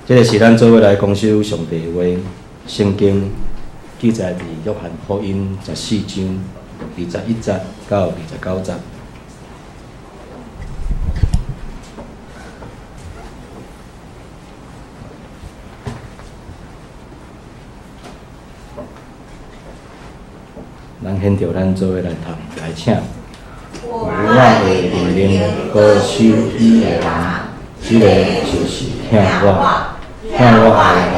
這个是咱做伙來公守上帝的話，聖經記載佇約翰福音十四章21節到29節。咱現著咱做伙來讀，來請。有我的命令，閣守伊的人，這个就是疼我。疼我的人，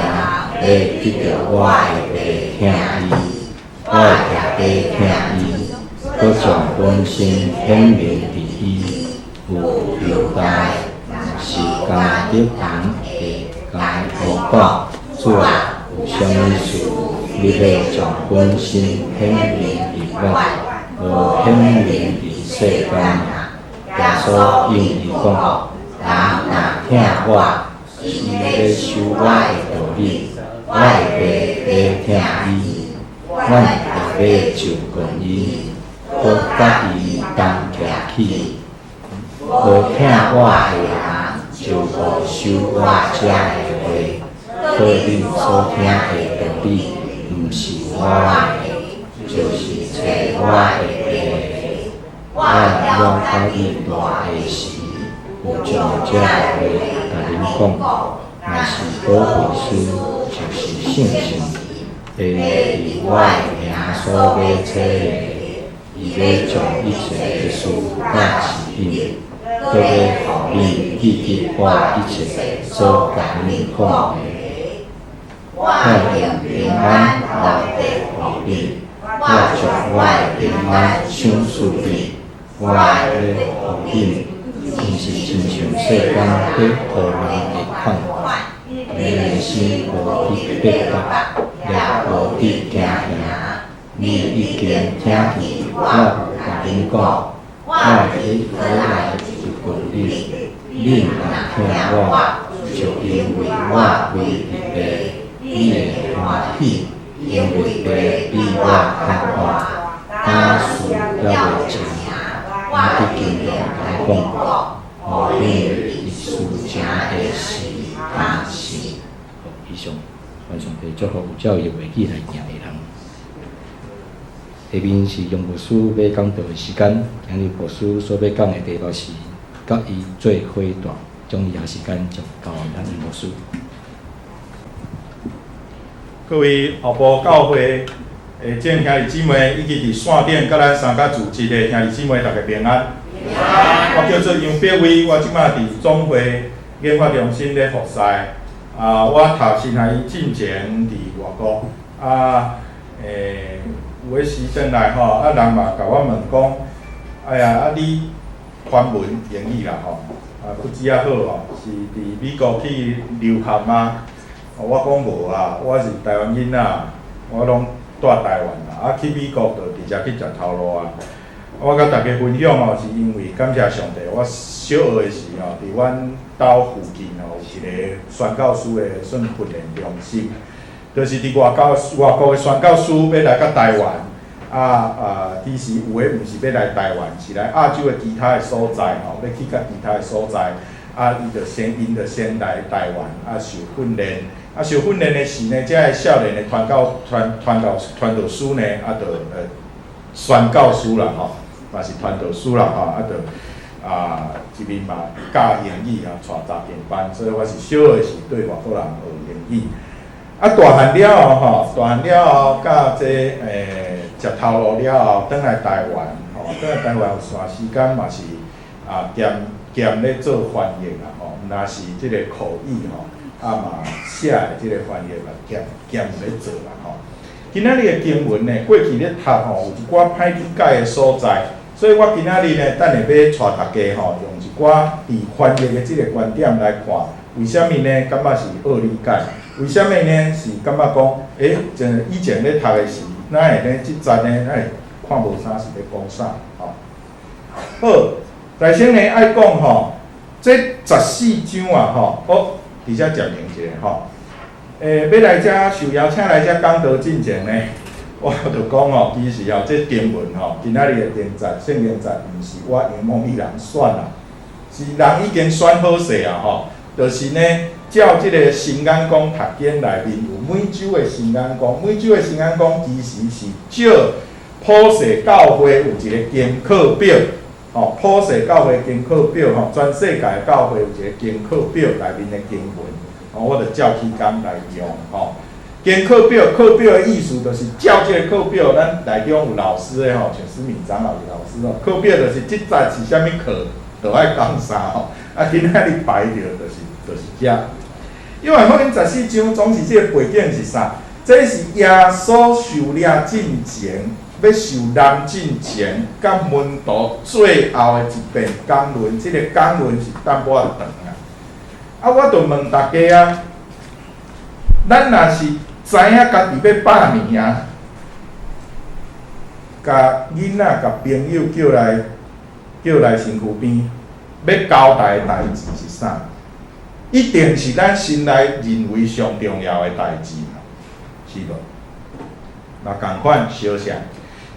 會得著我的爸疼伊，我的爸疼伊，閣將本身顯明佇伊。有猶大，毋是迦勒人的，共伊講：主啊，有啥物事，你欲將本身顯明佇阮，無顯明佇世間嗎？耶穌應伊講：人若疼我，是欲守我的道理，我的爸欲疼伊，阮也欲就近伊，閣佮伊同徛起。無疼我的人，就無守我遮的話。所以恁所聽的道理，毋是我的，就是差我的爸的。我了佮你蹛的時，有將這話共恁講。若是保惠師，就是聖神，會佇我的名所欲差的，伊欲將一切的事教示恁，閣欲予恁記得我一切所共恁講的。我用平安留佇予恁，我將我的平安賞賜恁，我咧予恁，毋是親像世間咧予人的款。恁的心無得逼迫，也無得驚嚇。恁已經聽見我有共恁講，我欲倒來就近恁。恁若疼我，就因為我歸佇爸，恁會歡喜，因為爸比我較大。今事猶未成，我已經共恁講，予恁佇事成的時相信。以上，願上帝祝福有照伊的話語來行的人。下面是楊牧師欲講道的時間，今日牧師所欲講的題目是佮伊做伙蹛，將以下時間就交予咱楊牧師。各位後埔教會的眾兄弟姊妹，以及佇線頂佮咱相佮組織的兄弟姊妹，大家平安。我叫做楊碧威，我這擺佇總會研發中心咧服侍。啊，我讀神學院進前佇外國，啊，有的時轉來吼，啊人嘛共我問講，哎呀，啊你傳文英語啦吼，啊不止仔好吼，是佇美國去留學嗎？我講無啊，我是台灣囡仔，我攏蹛台灣啦，啊去美國就直接去食頭路啊。我佮大家分享吼，是因為感謝上帝，我小學的時吼，佇阮兜附近吼有一個宣教師的算訓練中心，就是佇外國外國的宣教師欲來到台灣，啊啊，其實有的毋是欲來台灣，是來亞洲的其他的所在吼，欲去到其他的所在，啊，伊就先𪜶就先來台灣啊受訓練，啊受訓練的時呢，這个少年的傳教傳傳教傳道師呢，啊就宣教師啦吼。嘛是傳道師啦吼，啊，就啊這邊嘛教英語啊，帶查經班，所以我是小學時對外國人學英語。啊，大漢了後吼，大漢了後，佮這食頭路了後，轉來台灣吼，轉來台灣有段時間嘛是啊兼兼咧做翻譯啦吼，毋但是這個口譯吼，啊嘛寫的這個翻譯嘛兼兼咧做啦吼。今仔日的經文呢，過去咧讀吼，有一寡歹理解的所在，所以我今仔日呢，等下欲帶大家吼，用一寡佇翻譯的這个觀點來看，為啥物呢？感覺是好理解？為啥物呢？是感覺講，欸，以前咧讀的時，哪會呢？這節呢，哪會看無啥是咧講啥？吼，好，首先呢，愛講吼，這十四章啊，吼，好，佇遮講明一下吼。欲來遮受邀請來遮講道進前呢，我就講吼，其實吼，這經文吼，今仔日的經節聖經節，毋是我楊夢美人選啦，是人已經選好勢啊吼，就是呢，照這个新眼光讀經內面有每周的新眼光，每周的新眼光其實是照普世教會有一个經課表，吼，普世教會經課表吼，全世界教會有一個經課表內面的經文，吼，我就照彼工來用，吼。經課表，課表的意思就是照這个課表，咱內中有老師的吼，像思敏長老是老師吼，課表就是這節是啥物課，就愛講啥吼，啊，今仔日排著就是遮。約翰福音十四章總是這个背景是啥？這是耶穌受掠進前，欲受難進前，佮門徒最後的一遍講論，這个講論是淡薄仔長啊。啊，我就問大家啊，咱若是知影家己欲百年啊，共囡仔、共朋友叫來叫來身軀邊，欲交代的代誌是啥？一定是咱心內認為上重要的代誌嘛，是無？嘛仝款相像，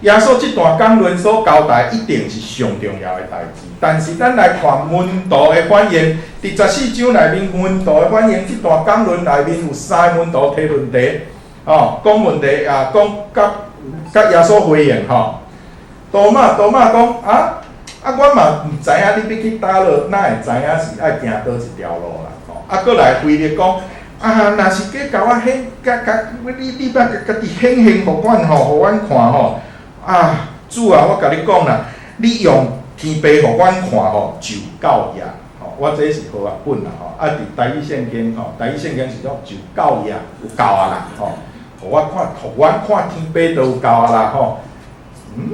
耶穌這段講論所交代，一定是上重要的代誌。但是咱來看門徒的反應，佇十四章內面門徒的反應，這段講論內面有三个門徒提問題，哦，講問題啊，講佮佮耶穌回應吼。多馬多馬講啊啊，我嘛毋知影你欲去佗落，哪會知影是愛行佗一條路啦？吼，啊，閣來腓力講啊，若是閣共我顯，共共你你欲家己顯現予阮吼，予阮看吼。啊，主啊，我共你講啦，你用天父予阮看吼，就夠矣。吼，我這是和合本啦吼，啊，佇台語聖經吼，台語聖經是講就夠矣，有夠啊啦吼。予我看，予阮看天父就有夠啊啦吼。嗯，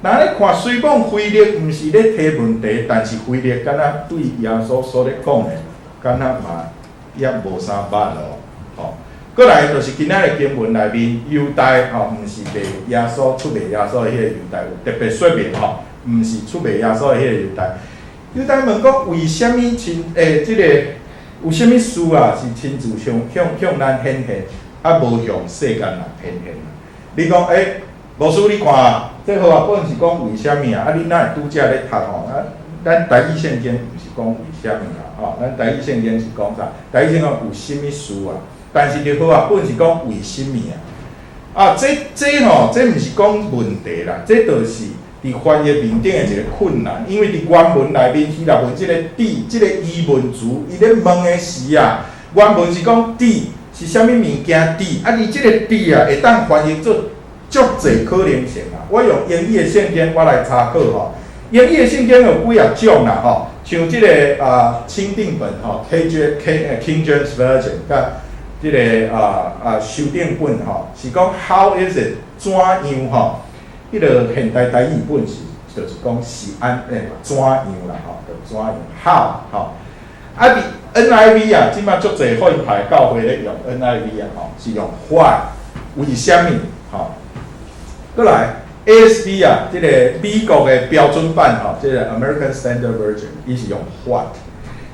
若咧看雖講腓力毋是咧提問題，但是腓力敢若對耶穌所咧講的，敢若嘛也無啥捌咯，吼。閣來就是今仔日經文內面，猶大吼，毋是賣耶穌出賣耶穌的彼個猶大，有特別說明吼，毋是出賣耶穌的彼個猶大。猶大問講為啥物親欸，這个有啥物事啊？是親自向向向咱顯現，啊無向世間人顯現啊？你講欸，牧師你看，這和合本是講為啥物啊？啊，你哪會拄才咧讀吼？啊，咱台語聖經毋是講為啥物啊？吼，咱台語聖經是講啥？台語聖經有啥物事啊？但是佇和合本是講為啥物啊？啊，這這吼，這毋是講問題啦，這就是佇翻譯面頂的一個困難，因為佇原文內面希臘文這個τι，這個疑問詞，伊咧問的時啊，原文是講τι是啥物物件τι，啊，伊這個τι啊，會當翻譯做足濟可能性啊。我用英語的聖經我來查考吼，英語的聖經有幾仔種啦吼，像這个啊欽定本吼，K J K King James Version，佮這个啊修訂本吼，是講 How is it 怎樣吼？彼个現代台語本是就是講是按欸怎樣啦吼，就怎樣 How 吼。啊，佇 NIV 啊，這擺足濟福音派教會咧用 NIV 啊吼，是用 Why 為啥物吼？閣來 ASV 啊，這个美國的標準版吼，這个 American Standard Version，伊是用 What。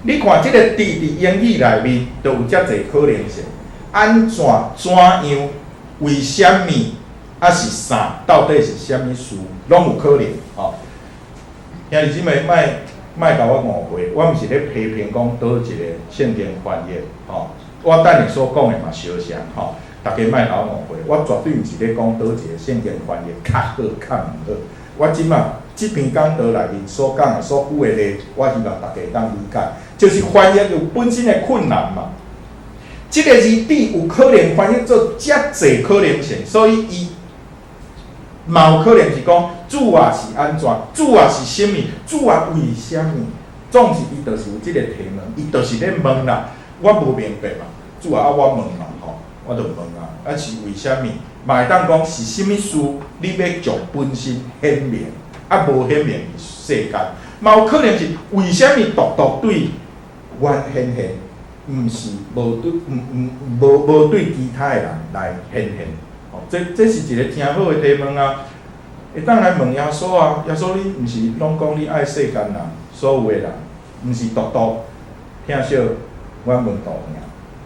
你看這个字佇英語內面，就有遮濟可能性。按怎怎樣？為啥物？抑是啥？到底是啥物事？攏有可能吼。兄弟姊妹，莫莫共我誤會，我毋是咧批評講佗一個聖經翻譯吼。我等下所講的嘛相像吼，大家莫共我誤會，我絕對毋是咧講佗一個聖經翻譯較好較毋好。我這擺這篇講道內面所講的、所舉的例，我希望大家會當理解，就是翻譯有本身的困難嘛。這个字典有可能翻譯做遮濟可能性，所以伊嘛有可能是講主啊是按怎，主啊是啥物，主啊為啥物，總是伊就是有這个提問，伊就是咧問啦。我無明白嘛，主啊，啊我問嘛，吼，我就問啊，啊是為啥物？嘛會當講是啥物事，你欲將本身顯明，啊無顯明佇世間，嘛有可能是為啥物獨獨對阮顯現，毋是無對，毋毋無無對其他的人來顯現，吼，這這是一個誠好的提問啊！會當來問耶穌啊，耶穌你毋是攏講你愛世間人，所有的人，毋是獨獨疼惜阮門徒爾，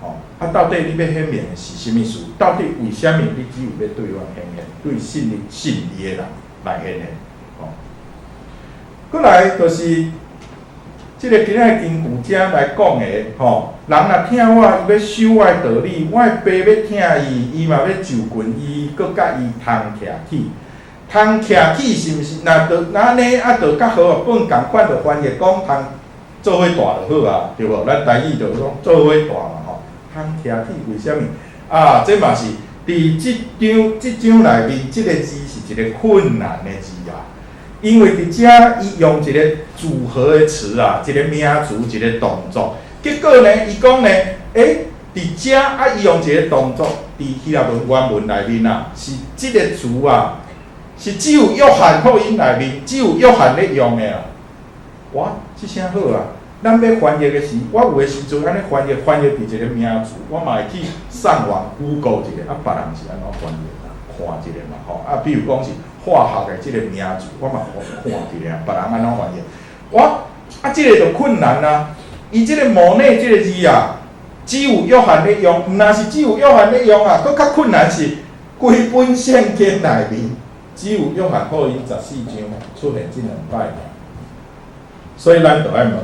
吼，啊到底你欲顯明的是啥物事？到底為啥物你只有欲對阮顯現，對信你信伊的人來顯現，吼？閣來就是。這个今仔日根據遮來講的吼，人若疼我，伊欲守我的道理，我的爸欲疼伊，伊嘛欲就近伊，閣佮伊同徛起。通徛起是毋是？若著若按呢啊，著較好啊，本仝款就翻譯講通做伙蹛就好啊，對無？咱台語就講做伙蹛嘛吼。通徛起為啥物？啊，這嘛是佇這章這章內面，這个字是一个困難的字啊。因為佇遮伊用一個組合的詞啊，一個名詞，一個動作。結果呢，伊講呢，欸，佇遮啊，伊用一個動作，佇希臘文原文內面啊，是這个詞啊，是只有約翰福音內面，只有約翰咧用的啊。哇，這聲好啊！咱欲翻譯的時，我有的時陣按呢翻譯，翻譯佇一個名詞，我嘛會去上網 Google 一下，啊，別人是按怎翻譯啊？看一下嘛，吼。啊，比如講是化學的這个名詞，我嘛看一下，別人按怎翻譯。哇，啊，這个就困難啊！伊這个μονή這个字啊，只有約翰咧用，毋但是只有約翰咧用啊，閣較困難是規本聖經內面，只有約翰福音14章出現這兩擺。所以咱就愛問，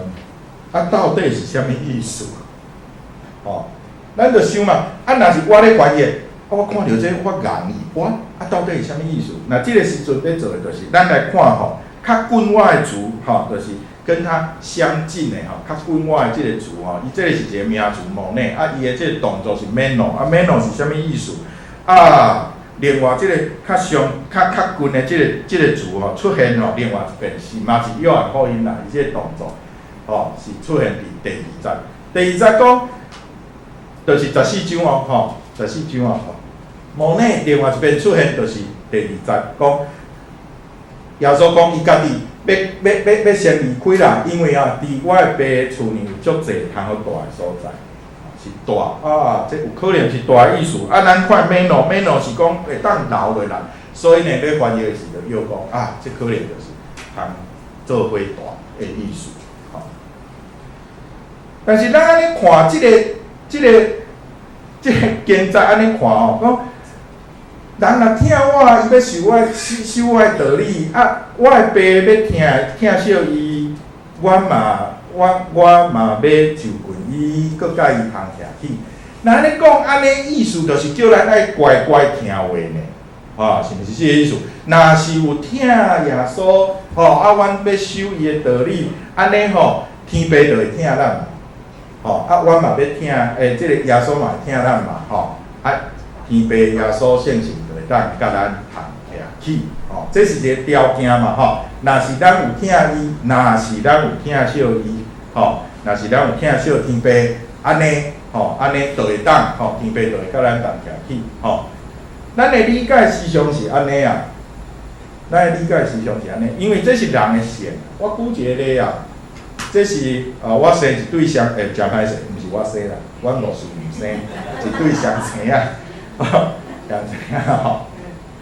啊，到底是啥物意思？吼，咱就想嘛，啊，若是我咧翻譯，啊，我看著這個我仝伊，我啊，到底是啥物意思？那這个時陣欲做的就是，咱來看吼，較近我的詞，吼，就是跟它相近的吼，較近我的這个詞吼，伊這个是一個名詞μονή，啊，伊的這个動作是μένω，啊，μένω 是啥物意思？啊，另外這个較上較較近的這个這個詞吼出現吼，另外一遍是嘛是約翰福音啦，伊這个動作吼是出現佇第二節。第二節講，就是十四章哦，吼，十四章哦，吼。μονή另外一遍出現就是第二節講，耶穌講伊家己欲欲欲欲先離開啦，因為啊，佇我的爸厝裡有足濟通好蹛的所在。是蹛啊，這有可能是蹛的意思。啊，咱看μένω，μένω 是講會當留落來，所以呢，欲翻譯的時就又講啊，這可能就是通做伙蹛的意思。吼，但是咱按呢看這个、這个、這个經節按呢看哦，講人若疼我，伊欲守我守守我的道理啊，我的爸欲疼疼惜伊，我嘛。我我嘛欲就近伊，閣佮伊通徛起。若按呢講，按呢意思就是叫咱愛乖乖聽話呢，吼，是毋是這个意思？若是有疼耶穌，吼，啊，阮欲守伊的道理，按呢吼，天爸就會疼咱嘛，吼，啊，阮嘛欲疼，欸，這个耶穌嘛會疼咱嘛，吼，啊，天爸耶穌聖神就會當佮咱同徛起，吼，這是一個條件嘛，吼。若是咱有疼伊，若是咱有疼惜伊，吼，若是咱有疼惜天爸，按呢，吼，按呢就會當，吼，天爸就會佮咱同徛起，吼。咱的理解時常是按呢啊，咱的理解時常是按呢，因為這是人的性。我舉一個例啊，這是啊，我生一對雙，欸，誠歹勢，毋是我生啦，阮牧師毋生，一對雙生仔，雙生仔吼，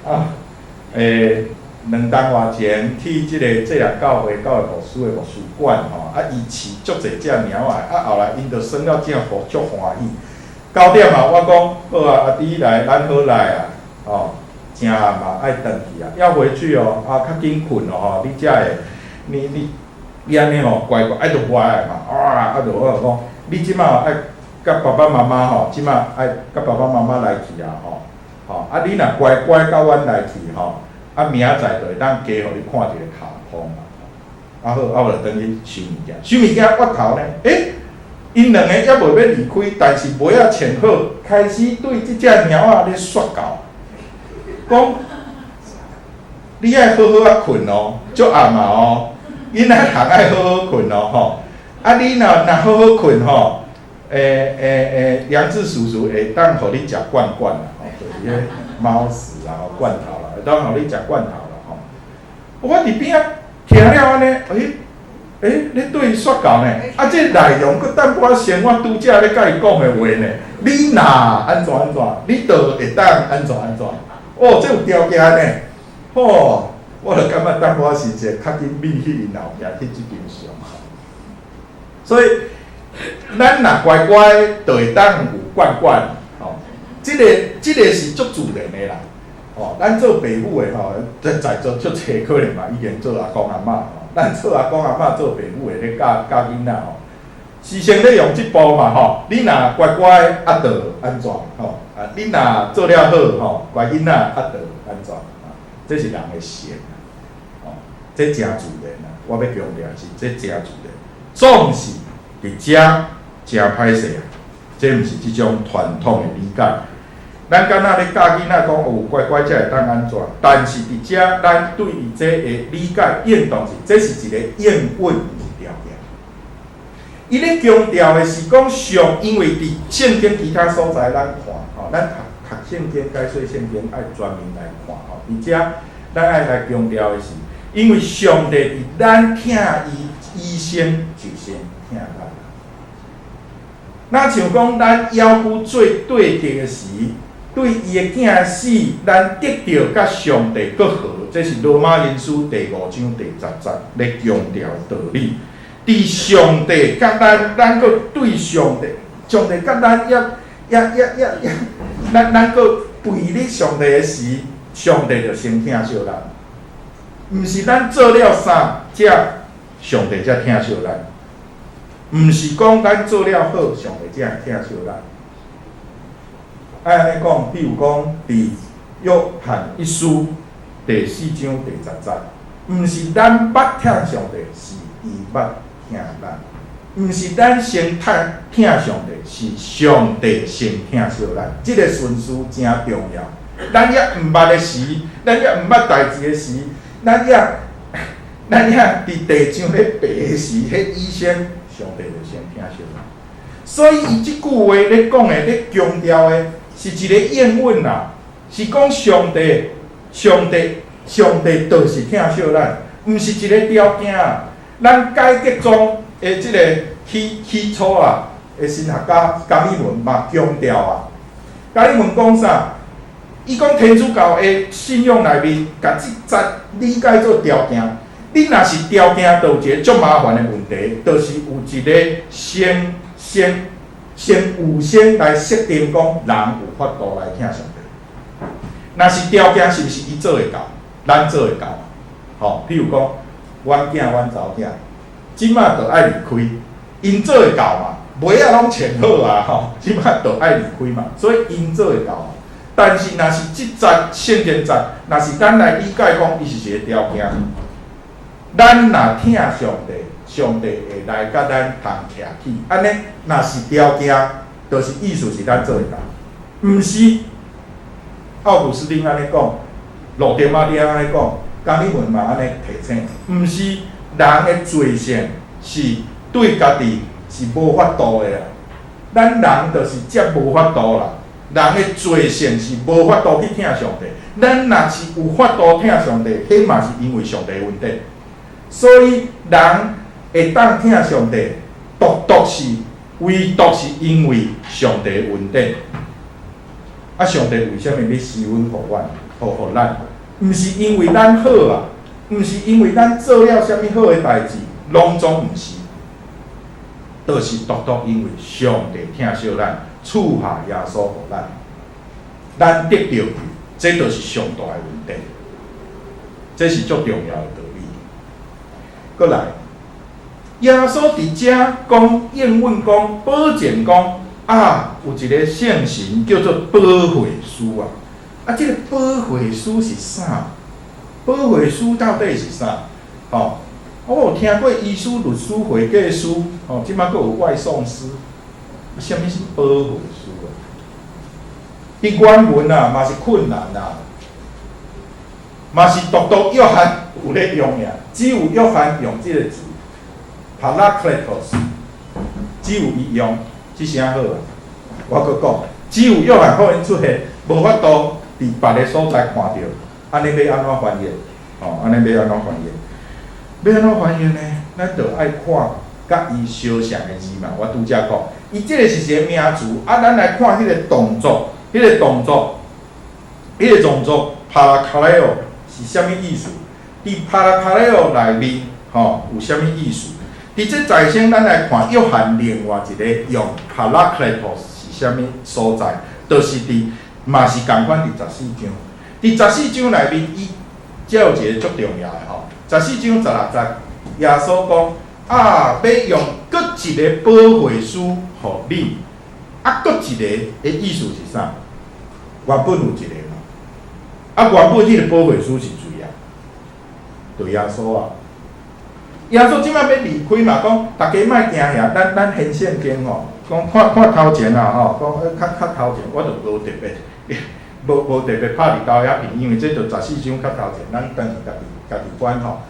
啊，欸，兩冬外前去這個這人教會教會牧師的牧師館吼，啊，伊飼足濟隻貓仔，啊，後來𪜶就耍了正好足歡喜。9點啊，我講好啊，阿弟來，咱好來啊，吼，誠暗嘛，愛轉去啊，要回去哦，啊，較緊睏哦，吼，你才會，你你你按呢吼，乖乖，愛就乖來嘛，啊，啊，就我就講，你這馬愛佮爸爸媽媽吼，這馬愛佮爸爸媽媽來去啊，吼，吼，啊，你若乖乖佮阮來去吼。啊，明仔載就會當加予你看一个卡通啊！啊好，啊我就轉去收物件，收物件我頭呢，欸，𪜶兩个猶未欲離開，但是襪仔穿好，開始對這隻貓仔咧說教，講你愛好好仔睏哦，足暗啊哦，囡仔通愛好好睏哦吼，啊你若若好好睏吼，欸欸欸，楊志叔叔會當予你食罐罐啦，吼，就是彼貓屎啊，罐頭啦，會當予你食罐頭啦，吼。我佇邊仔聽了按呢，欸欸，咧對伊說教呢，啊，這內容閣淡薄仔像我拄才咧佮伊講的話呢。你若按怎按怎，你就會當按怎按怎。哦，這有條件呢，吼，我就感覺淡薄仔親切，較緊覕去𪜶後壁去翕張相。所以，咱若乖乖，就會當有罐罐，吼。這个這个是足自然的啦，吼，咱做爸母的吼，在在座足濟可能嘛已經做阿公阿嬤吼，咱做阿公阿嬤做爸母的咧教教囡仔吼，是先咧用這步嘛吼，你若乖乖啊，就按怎吼？啊，你若做了好吼，乖囡仔啊，就按怎？這是人的性啊，吼，這誠自然啊！我欲強調是，這誠自然，總是佇遮誠歹勢啊！這毋是這種傳統的理解。咱敢若咧教囡仔講哦，乖乖才會當按怎？但是佇遮，咱對伊這的理解應當是，這是一個應允，毋是條件。伊咧強調的是講上，因為佇聖經其他所在咱看，吼，咱讀讀聖經、解說聖經愛專門來看，吼。佇遮，咱愛來強調的是，因為上帝佇咱疼伊，伊先就先疼咱。若像講咱猶閣做對敵的時，對伊的囝死，咱得著佮上帝閣和，這是羅馬人書第五章第十節咧強調的道理。佇上帝佮咱，咱閣對上帝，上帝佮咱猶猶猶猶猶，咱咱閣背離上帝的時，上帝就先疼惜咱。毋是咱做了啥，才上帝才疼惜咱。毋是講咱做了好，上帝才會疼惜咱。愛按呢講，比如講，佇約翰一書第四章第十節，毋是咱捌疼上帝，是伊捌疼咱。毋是咱先疼疼上帝，是上帝先疼惜咱。這個順序誠重要。咱猶毋捌的時，咱猶毋捌代誌的時，咱猶咱猶佇地上咧爬的時，彼醫生上帝就先疼惜咱。所以伊這句話咧講的、咧強調的，是一個應允啦，是講上帝、上帝、上帝就是疼惜咱，毋是一個條件。咱改革宗的這個起起初啊，的神學家加爾文嘛強調啊，加爾文講啥？伊講天主教的信仰內面，共這節理解做條件。你若是條件，就有一個足麻煩的問題，就是有一個先先先預先來設定講人有法度來疼上帝。若是條件，是毋是伊做會到？咱做會到？吼，譬如講，阮囝、阮查某囝，這馬就愛離開，𪜶做會到嘛？襪仔攏穿好啊，吼，這馬就愛離開嘛，所以𪜶做會到嘛。但是，若是這節聖經節，若是咱來理解講，伊是一個條件。咱若疼上帝，上帝會來佮咱同徛起。按呢，若是條件，就是意思是咱做會到，毋是。奧古斯丁按呢講，路德馬丁按呢講，加爾文嘛按呢提醒，毋是人的罪性是對家己是無法度的啦。咱人就是遮無法度啦。人的罪性是無法度去疼上帝。咱若是有法度疼上帝，彼嘛是因為上帝恩典。所以人會當疼上帝，獨獨是唯獨是因為上帝恩典。啊，上帝為啥物欲施恩予阮，予予咱？毋是因為咱好啊，毋是因為咱做了啥物好的代誌，攏總毋是，就是獨獨因為上帝疼惜咱，賜下耶穌予咱，咱得著救，這就是上大的恩典，這是足重要的道理。閣來，耶穌佇遮講應允講，保證講啊，有一個聖神叫做保惠師啊。啊，這個保惠師是啥？保惠師到底是啥？吼，我有聽過醫師、律師、會計師，吼，這馬閣有外送師，啥物是保惠師啊？佇原文啊，嘛是困難啊，嘛是獨獨約翰有咧用爾，只有約翰用這個字，Parakletos，只有伊用，這聲好啊。我閣講，只有約翰福音出現，無法度佇別个所在看著，按呢欲按怎翻譯？吼，按呢欲按怎翻譯？欲按怎翻譯呢？咱就愛看佮伊相像的字嘛。我拄才講，伊這個是一個名詞，啊，咱來看彼個動作，彼個動作，彼個動作，parakaleo 是啥物意思？佇 parakaleo 內面，吼，有啥物意思？佇這在先，咱來看約翰另外一個用 parakletos 是啥物所在？就是佇嘛是仝款佇十四章，佇十四章內面，伊遮有一個足重要的吼。十四章十六節，耶穌講啊，欲用閣一个保惠師予恁，啊，閣一個的意思是啥？原本有一個嘛，啊，原本彼個保惠師是誰啊？就耶穌啊。耶穌這擺欲離開嘛，講逐家莫驚嚇，咱現聖經吼，講看看頭前啊吼，講較較頭前，我就無特別，無特別拍佇兜遐片，因為這就14章較頭前，咱轉去家己家己翻吼。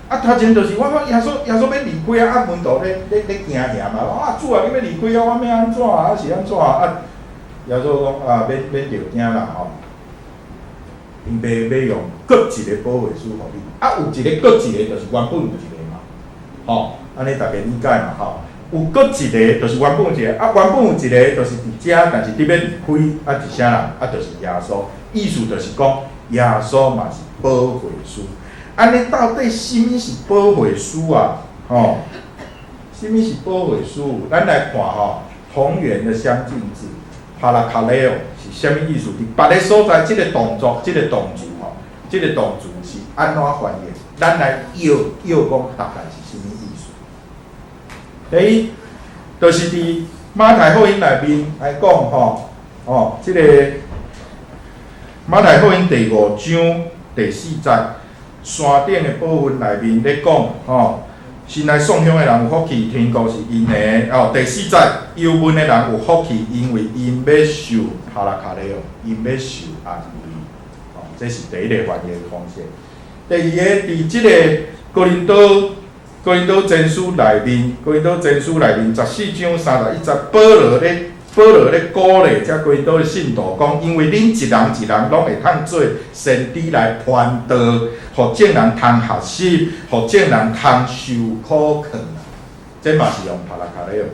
啊，頭前就是我講耶穌，耶穌欲離開啊，啊門徒咧咧咧驚嚇嘛，啊主啊，你欲離開啊，我欲按怎啊？啊是按怎啊？耶穌講啊，免免著驚啦吼，因爸欲用閣一個保惠師予恁，啊有一個閣一個，就是原本有一個嘛，吼，按呢逐家理解嘛吼。有閣一個，就是原本有一個，啊原本有一個，就是佇遮，但是佇欲離開，啊是啥人？啊就是耶穌，意思就是講耶穌嘛是保惠師。按呢到底啥物是保惠師啊？吼，啥物是保惠師？咱來看吼，同源的相近字，帕拉卡雷奧是啥物意思？佇別个所在，這個動作，這個動詞吼，這個動詞是按怎翻譯？咱來臆臆講大概是啥物意思？第一，就是佇馬太福音內面來講吼，哦，這個馬太福音第五章第四節，山頂的部分內面咧講，吼，先來送香的人有福氣，天國是𪜶的。哦，第四節，憂悶的人有福氣，因為𪜶欲受帕拉卡雷奧，𪜶欲受安慰。哦，這是第一个翻譯方式。第二個，佇這个哥林多前書內面，哥林多前書內面14章31節，保羅咧鼓勵遮哥林多的信徒講，因為恁一人一人攏會通做先知來傳道，予眾人通學習，予眾人通受苦勸。這嘛是用帕拉卡雷奧。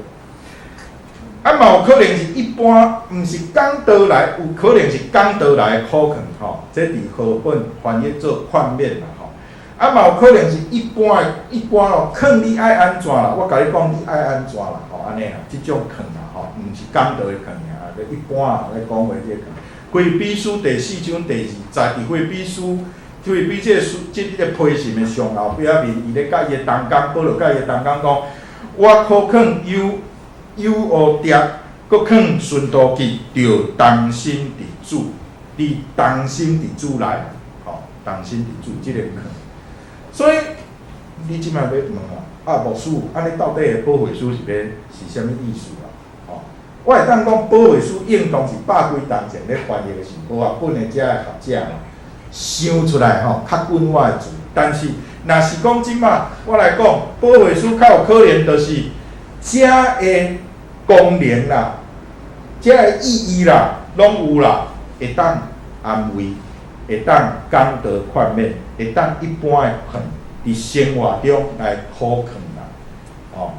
啊，嘛有可能是一般，毋是講道來，有可能是講道來苦勸吼。這佇和本翻譯做勸勉啦吼。啊，嘛有可能是一般的，一般咯，勸你愛按怎啦，我共你講你愛按怎啦，吼，按呢啦，這種勸啦吼，毋是講道的勸爾，一般啊咧講話這個勸。腓立比書第四章第二節，佇腓立比書，腓立比這個書，這個批信的上後壁仔面，伊咧佮伊的同工，保羅佮伊的同工講，我苦勸友俄狄，閣勸順都基，著同心佇主，佇同心佇主內，吼，同心佇主這個勸。所以你這擺欲問啊，啊牧師，按呢到底的保惠師是欲是啥物意思啊？吼，我會當講保惠師應當是百幾冬前咧翻譯的是和合本的遮个學者嘛，想出來吼較緊我的詞，但是若是講這擺我來講保惠師較有可能就是遮的功能啦，遮的意義啦，攏有啦，會當安慰，會當講道勸勉，會當一般的勸，佇生活中來苦勸人，吼，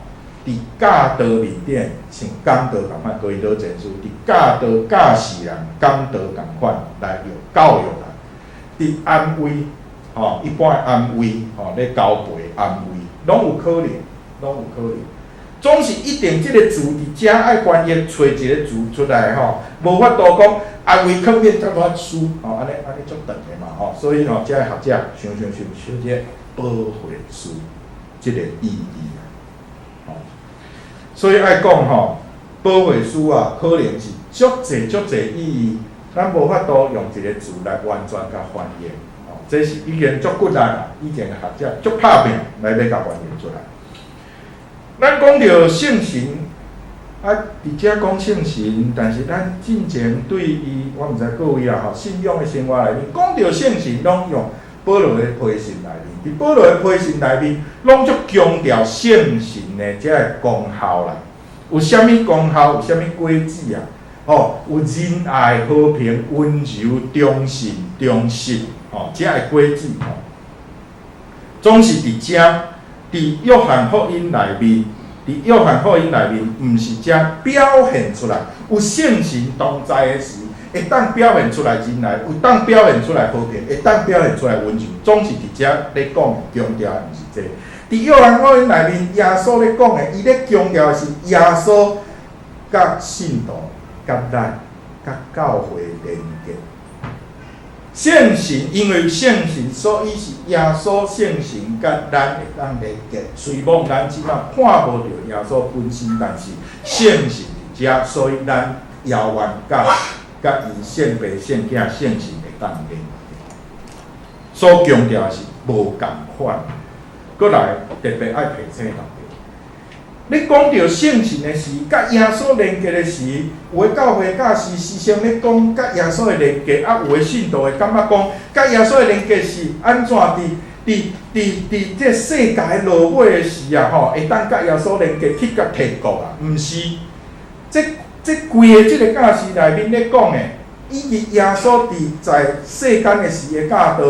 佇教導面頂像講道仝款，哥林多前書佇教導教示人講道仝款來用教育人，佇安慰，吼，一般的安慰，吼，咧交陪安慰，攏有可能，攏有可能。總是一定這个詞佇遮愛翻譯，揣一个詞出來吼，無法度講安慰勸勉才法輸吼，按呢按呢足長的嘛吼，所以吼，遮个學者想想想想這保惠師這個意義啊，吼，所以愛講吼，保惠師啊，可能是足濟足濟意義，咱無法度用一個詞來完全共翻譯，吼，這是已經足骨力啦，以前的學者足拍拚來欲共翻譯出來。咱講著聖神，啊，佇遮講聖神，但是咱進前對伊，我毋知各位啦吼，信仰的生活內面講著聖神，攏用保羅的批信內面，佇保羅的批信內面，攏足強調聖神的這个功效啦。有啥物功效？有啥物果子啊？吼，有仁愛、和平、溫柔、忠信、忠實，吼，這个果子吼，總是佇遮。佇約翰福音內面，佇約翰福音內面，毋是遮表現出來有聖神同在的時，會當表現出來仁愛，有當表現出來和平，會當表現出來溫柔，總是佇遮咧講強調的，毋是這個。佇約翰福音內面，耶穌咧講的，伊咧強調的是耶穌佮信徒、佮咱、佮教會連結。聖神因為聖神，所以是耶穌聖神佮咱會當連結。雖罔咱這馬看無著耶穌本身，但是聖神佇遮，所以咱猶原佮伊聖父、聖囝、聖神會當連結。所強調的是無仝款。閣來特別愛提醒大家，你講著聖神的時，佮耶穌連結的時，有的教會教師時常咧講佮耶穌的連結，啊，有的信徒會感覺講，佮耶穌的連結是按怎佇這世界落尾的時啊，吼，會當佮耶穌連結去佮天國啊？毋是，這規个這个教示內面咧講的，以及耶穌佇在世間的時的教導，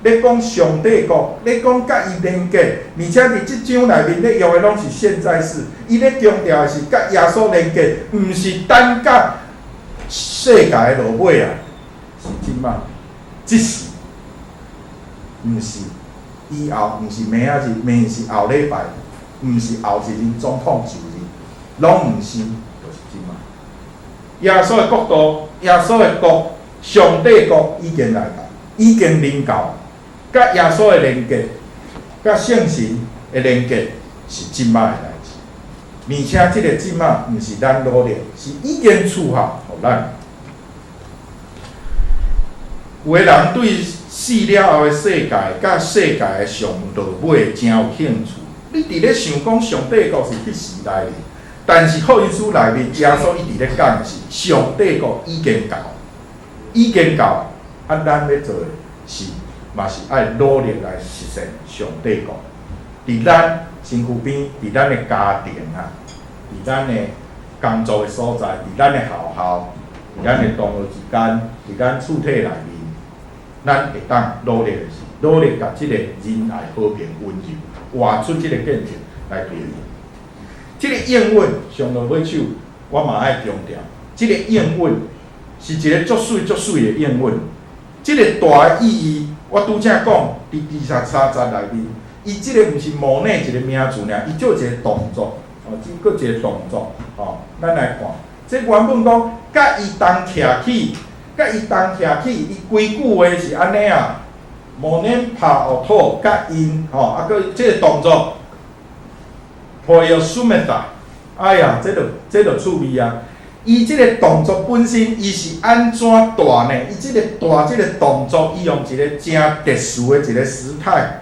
咧講上帝國，咧講佮伊連結，而且佇這章內面咧用的攏是現在式，伊咧強調的是佮耶穌連結，毋是等甲世界的落尾啊，是這馬，這時，毋是以後，毋是明仔日，毋是後禮拜，毋是後一任總統就任，攏毋是，就是這馬。耶穌的國度，耶穌的國，上帝國已經來到，已經臨到，佮耶穌的連結，佮聖神的連結是這馬的代誌。而且這个這馬毋是咱努力，是已經賜下予咱。有的人對死了後的世界，佮世界的上落尾誠有興趣。你佇咧想講上帝國是彼時代的，但是福音書內面耶穌一直咧講的是上帝國已經到，已經到。啊，咱咧做的是嘛是愛努力來實現上帝國。佇咱身軀邊，佇咱的家庭啊，佇咱的工作的所在，佇咱的學校，佇咱的同學之間，佇咱厝體內面，咱會當努力的是努力共這个仁愛、和平、溫柔，活出這个見證來對伊。這个應允上落尾手，我嘛愛強調，這个應允是一个足媠足媠的應允。這个大的意義，我拄才講，佇23節內面，伊這个毋是模擬一个名詞爾，伊做一个動作，哦，這閣一个動作，哦，咱來看，這原本講，佮伊同徛起，佮伊同徛起，伊規句話是按呢啊，monen parauto 佮𪜶，吼，啊，閣這个動作，poiosometa，哎呀，這就趣味啊！伊這个動作本身，伊是按怎大呢？伊這个大這个動作，伊用一个誠特殊的一个時態。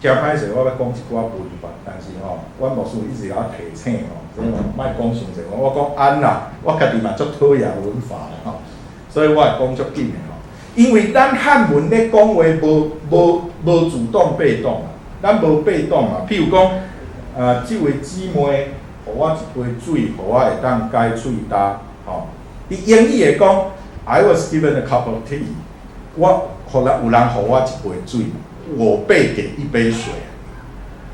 誠歹勢，我欲講一寡文法，但是吼，阮牧師一直共我提醒吼，所以吼，莫講傷濟。我講按啦，我家己嘛足討厭文法的吼，所以我會講足緊的吼。因為咱漢文咧講話無主動被動啊，咱無被動啊。譬如講，這位姊妹予我一杯水，予我會當解喙焦，吼。佇英語會講，I was given a cup of tea。我予人有人予我一杯水，我被給一杯水。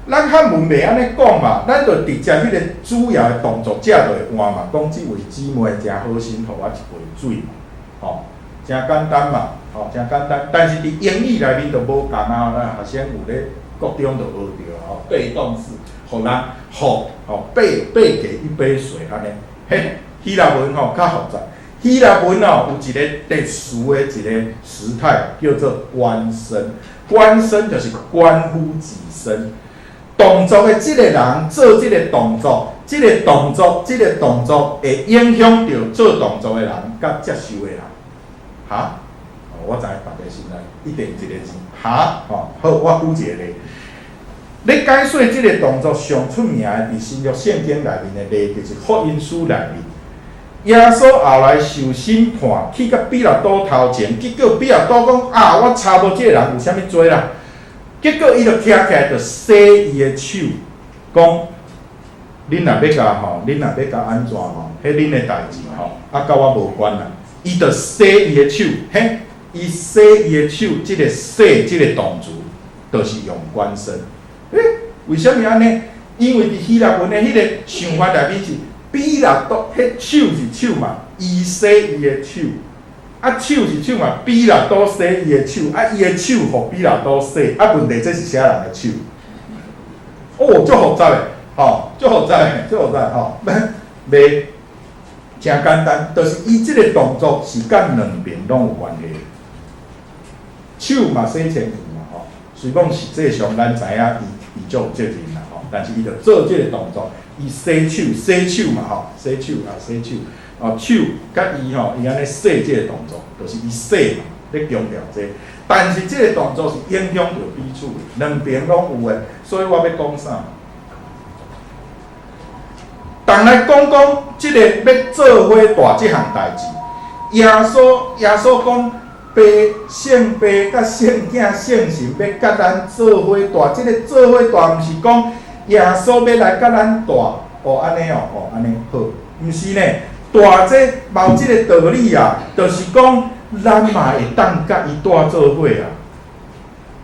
咱漢文袂按呢講嘛，咱就直接彼个主要的動作者就會換嘛，講這位姊妹誠好心，予我一杯水嘛，吼，誠簡單嘛，吼，誠簡單。但是佇英語內面就無仝啊，咱學生有咧國中就學著吼，被動式，予人予，吼，被給一杯水按呢。彼希臘文吼較複雜，希臘文哦有一个特殊的一個時態叫做關身，關身就是關乎己身。動作的這個人做這個動作，這個動作，這個動作會影響著做動作的人佮接受的人。哈？我知大家心內一定一个字，哈？吼，好，我舉一個例。咧解說這個動作上出名的，佇新約聖經內面的例，就是福音書內面。耶穌後來受審判，去共彼拉多頭前，結果彼拉多講啊，我查無這個人有啥物罪啦。結果伊就徛起來，就洗伊的手，講：恁若欲共吼，恁若欲共按怎吼，彼恁的代誌吼，啊，佮我無關啦。伊就洗伊的手，嘿，伊洗伊的手，這个洗這个動詞，就是用關身。欸，為啥物按呢？因為佇希臘文的彼個想法內面是彼拉多，彼手是手嘛，伊洗伊的手，啊手是手嘛，彼拉多洗伊的手，啊伊的手予彼拉多洗，啊問題這是啥人的手？哦，足複雜的，吼，足複雜的，足複雜吼，袂誠簡單，就是伊這个動作是佮兩邊攏有關係。手嘛洗清氣嘛吼。雖講實際上咱知影伊伊足有責任啦吼，但是伊就做這个動作，伊洗手洗手嘛吼，洗手啊洗手，哦手佮伊吼，伊按呢洗這个動作，就是伊洗嘛，咧強調這個。但是這个動作是影響著彼此的，兩邊攏有的，所以我欲講啥？當來講講這个欲做伙蹛這項代誌，耶穌講爸聖爸佮聖囝聖神欲佮咱做伙蹛，這个做伙蹛毋是講耶穌欲來佮咱蹛，哦按呢哦，哦按呢好，毋是呢，蹛這嘛有這个道理啊，就是講咱嘛會當佮伊蹛做伙啊。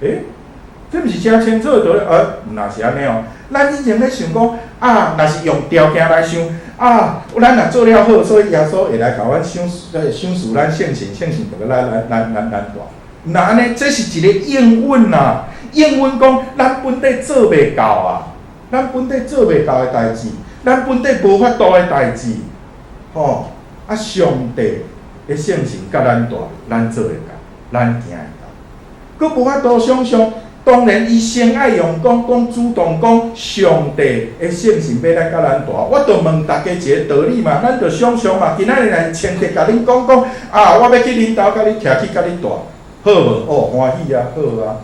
欸，這毋是誠清楚的道理，若是按呢哦。咱以前咧想講啊，若是用條件來想啊，咱若做了好，所以耶穌會來共阮賞賞賜咱聖神，聖神就閣來來來來來蹛。若按呢，這是一个應允啊，應允講咱本底做袂到啊，咱本底做袂到的代誌，咱本底無法度的代誌，吼啊！上帝的聖神佮咱蹛，咱做會到，咱行會到，閣無法度想像。當然，伊先愛用講講主動講上帝的聖神欲來佮咱蹛，我就問大家一个道理嘛，咱就想像嘛，今仔日若是清德共恁講講啊，我欲去恁兜共你徛去共你蹛，好無？哦，歡喜啊，好啊，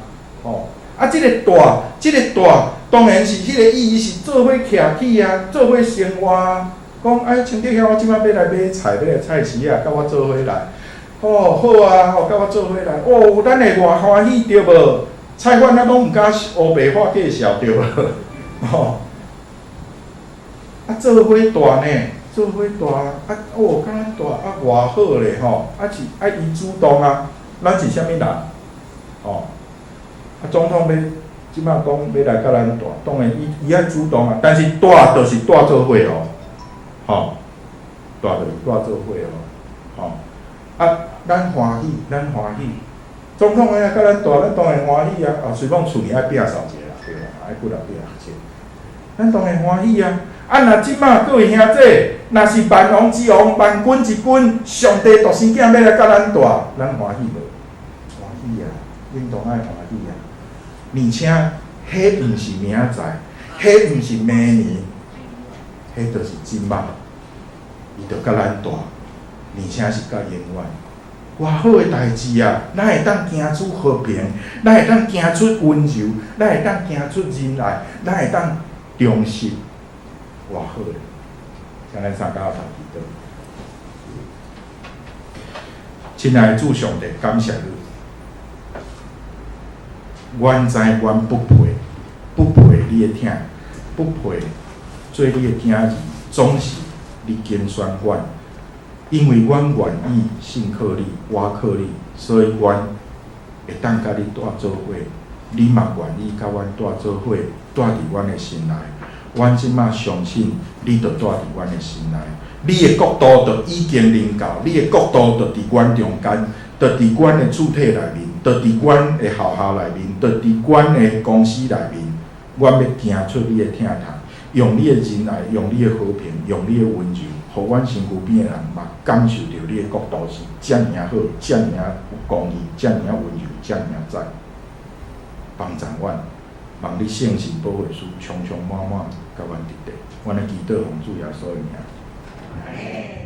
吼，啊，這个蹛，這个蹛，當然是彼个意義是做伙徛起啊，做伙生活啊。講哎，清德兄，我這擺欲來買菜，欲來菜市仔，佮我做伙來。哦，好啊，吼，佮我做伙來。哦，咱會偌歡喜對無？菜販仔攏毋敢烏白話介紹對無？吼！啊，做伙蹛呢？做伙蹛啊！哦，佮咱蹛啊，偌好咧吼！啊是愛伊主動啊，咱是啥物人？吼！啊，總統欲這擺講欲來佮咱蹛，當然伊伊愛主動啊，但是蹛就是蹛做伙哦，吼！蹛就是蹛做伙哦，吼！啊，咱歡喜，咱歡喜。總統愛來佮咱蹛，咱當然歡喜啊！啊，雖講厝裡愛摒掃一下啦，對啦，愛骨力摒一下，咱當然歡喜啊！啊，若這擺各位兄弟，若是萬王之王、萬軍之君，上帝獨生囝欲來佮咱蹛，咱歡喜無？歡喜啊！應當愛歡喜啊！而且，彼毋是明仔載，彼毋是明年，彼就是這擺，伊就佮咱蹛，而且是到永遠。偌好的代誌啊！咱會當行出和平，咱會當行出溫柔，咱會當行出仁愛，咱會當忠實。偌好的，請咱三跤頭祈禱。親愛的主上帝，感謝你。阮知阮不配，不配你的疼，不配做你的囝兒，總是你揀選阮。因為阮願意信靠你，倚靠你，所以阮會當佮你蹛做伙。你嘛願意佮阮蹛做伙，蹛佇阮的心內。阮這馬相信，你就蹛佇阮的心內。你的國度就已經臨到，你的國度就佇阮中間，就佇阮的厝體內面，就佇阮的學校內面，就佇阮的公司內面。阮欲行出你的疼痛，用你的仁愛，用你的和平，用你的溫柔，予阮身軀邊的人嘛感受著你的國度是遮爾仔好，遮爾仔有公義，遮爾仔溫柔，遮爾仔讚。幫助阮，望你聖神保惠師充充滿滿，共阮佇底。阮的祈禱奉主耶穌的名。